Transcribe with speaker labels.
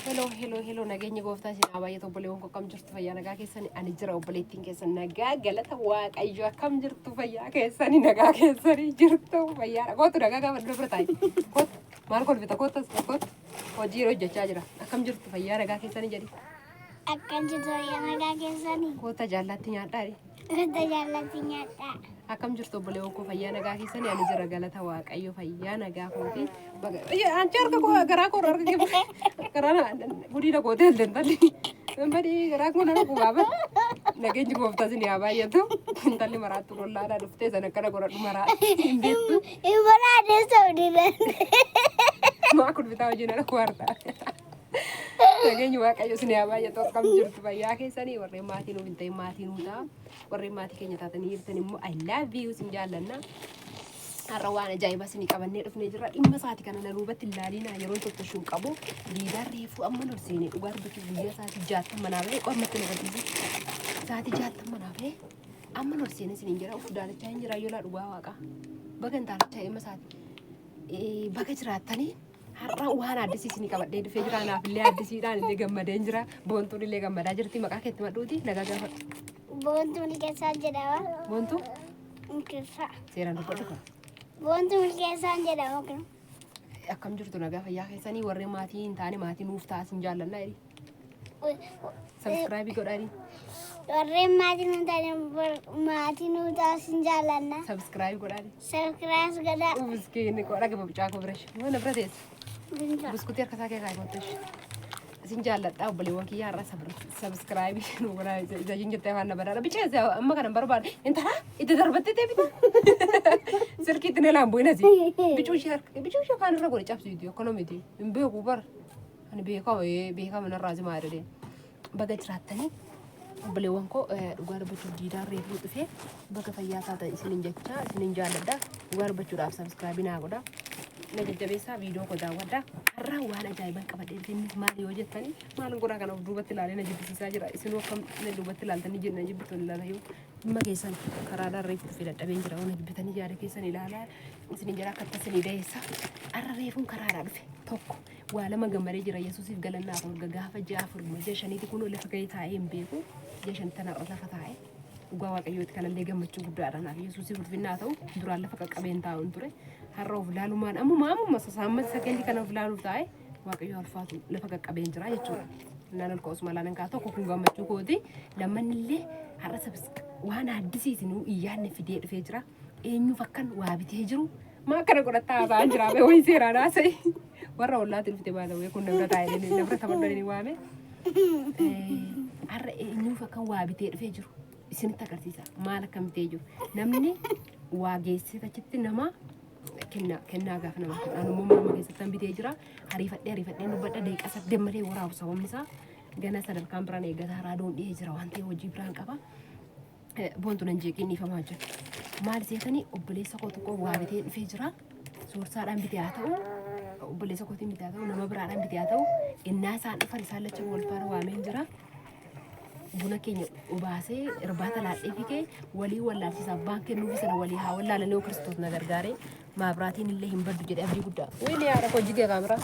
Speaker 1: Hello, hello, hello, nageenyi gooftaa isin haa baay'atu. Obboleewwan koo, akkam jirtu? Fayyaa nagaa keessanii? Ani jira, obboleettiin keessan nagaa, galata Waaqayyo. Akkam jirtu? Fayyaa keessanii, nagaa keessanii jirtu? Fayyaa kootu, nagaa gaafa dura bira taa'i, kootu. Maal kolfita? Kootu, as kootu. Hojii yeroo hojjechaa jira. Akkam jirtu? Fayyaa nagaa keessanii jedhi.
Speaker 2: Akkam jirtu? Fayyaa nagaa keessanii?
Speaker 1: Koota, jaallaatti nyaadhaa jedhi.
Speaker 2: Koota, jaallatti nyaadhaa.
Speaker 1: Akkam jirtu, obboleewwan koo? Fayyaa nagaa keessanii? Ani jira, galata Waaqayyo, fayyaa nagaa kooti. Anchi harka koo garaa koo harka kee garaa gudii na gootee illee intalli. Badii garaa koo nama qubaaba. Nageenyi gooftaa isin haa baay'atu. Intalli maraattu lollaadhaa dhuftee sana akkana godhadhu maraa hin beektu.
Speaker 2: Hin baraadee saudii.
Speaker 1: Maa kun bitaa hojii nana kuwarta. Nageenyi Waaqayyo isin haa baay'atu. Akkam jirtu? Fayyaa keessanii? Warreen maatii nuuf hin ta'in maatii nuu ta'a. Warreen maatii keenya taatanii jirtan immoo I love you, isin jaallanna. Har'a waan ajaa'ibaa isinii qabannee dhufnee jirra. Dhimma isaati kana na duubatti hin ilaalina, yeroon tottoshuun qabu. Diidaan reefuu amma ol seenee, dhugaa dubbachuuf guyyaa sa'aatii 60 naa bahee qormatti na gadhiise. Sa'aatii 60 naa bahee amma ol seenee isiniin jira. Uf daalachaa hin jira yoolaa, dhugaa Waaqaa. Baga hin daalachaa dhimma isaati. Baga jiraattanii. Har'a waan addisii isinii qabadhee dhufee jira. Anaaf illee addisiidhaan illee gammadeen jira. Boontuun illee gammadaa jirti. Maqaa keetti madhuuti nagaa gaafadhu.
Speaker 2: Boontuu Milkeessaa jedhama.
Speaker 1: Boontuu?
Speaker 2: Milkeessaa.
Speaker 1: Seeraan dubbadhu kun.
Speaker 2: Boontuu Milkeessaan jedhama kun.
Speaker 1: Akkam jirtu? Nagaa fayyaa keessanii? Warreen maatii hin taane maatii nuuf ta'a, isin jaallannaa jedhi. Subscribe godhaa jedhi.
Speaker 2: Warreen maatii nu taane maatii nu taasisan jaallanna.
Speaker 1: Subscribe godhaa jedhi.
Speaker 2: Subscribe godhaa.
Speaker 1: Miskiin godha gaba bicaa koo bira ishee. Mana bira teessa. Buskutii harka isaa keessaa kottu ishee. Isin jaalladha, obboleewwan kiyyaa. Har'a subscribe nu godhaa isa ishiin jettee afaan na badaadha. Bicaa amma kana hin barbaadu. Intala itti darbattee deebita. Silkii itti nelaan bu'in asii. Bicuu ishee harka bicuu ishee afaan irra godhe cabsiiti akkana miti. Hin beeku bar. Ani beekama beekama narraa simaa jedhee. Baga jiraattanii, obboleewwan koo. Dhugaa dubbachuuf diidaan reefuu dhufee. Baga fayyaa taatan isinin jecha, isinin jaalladha. Dhugaa dubbachuudhaaf subscribe naa godha. Na jajjabeessaa, viidiyoo koo daawwadha. Har'aa waan ajaa'iban qabadhee dhufe. Innis maali yoo jettanii, maal godhaa kana of duubatti ilaalee na jibbisiisaa jira. Isinuu akkam na duubatti ilaaltanii na jibbitu hin ilaalayyuu. Dhimma keessan karaadhaan reefu dhufee dadhabeen jira. Waan jibbitanii yaada keessan ilaalaa isinin jira, akka isinii dayeessa. Har'a reefuun karaadhaa dhufe tokko waa lama gammadee jira. Yesuusiif galannaa ta'u. Erga gaafa ji'a 4 ji'a 5ti kun lafa gahee taa'ee hin beeku. Ji'a 5 har'a lafa taa'e. Dhugaa Waaqayyooti, kanallee gammachuu guddaadha naaf. Yesuusiif ulfinnaa ta'u. Duraan lafa qaqqabeen taa'uun ture. Har'a of laalumaan ammuma ammuma sasaamma second kana of laaluuf taa'e. Waaqayyo ulfaatu, lafa qaqqabeen jira jechuudha. Naan ol ka'usuma laalan kaa tokko kun gammachuu kooti. Lammanni har'a waan addisiisinuu iyyaanne fidee dhufee jira. Eenyuuf akkan waa bitee jiru maa akkana godhattaa haasa'aa jira bee wayii seeraan haasa'e. Warra ollaatti dhufte baata wayii kun nabira taa'ee nabira taphadhanii waame. Har'a eenyuuf akkan waa bitee dhufee jiru isinitti agarsiisa, maal akka bitee jiru. Namni waa geessee achitti nama kennaa kennaa gaafa namaa kennu, ani immoo manuma keessatti bitee jira. Ariifadhee ariifadhee dubbadha, daqiiqaa 8 malee waraabu. Sababni isaa gana sadarkaan biraan eeggataa raadoon dhihee jira waan ta'eef hojii biraan qaba. Boontu nan jeeqiin, dhiifamaa hojjedha. Maal seetanii, obboleessa koo tokko waa bitee dhufee jira. Soorsaadhaan bitee haa ta'u, obboleessa kootiin bitee haa ta'u, nama biraadhaan bitee haa ta'u, innaa isaan dhufan isaan lachan wal faana waameen jira. Buna keenya obaasee irbaata laadhee fikee walii wallaalchisa. Abbaan kennuufi sana walii haa wallaalanii. Yoo Kiristoos na gargaaree maabiraatiin illee hin baddu jedhee abdii guddaa. Wayii haadha koo jigee kaameraa.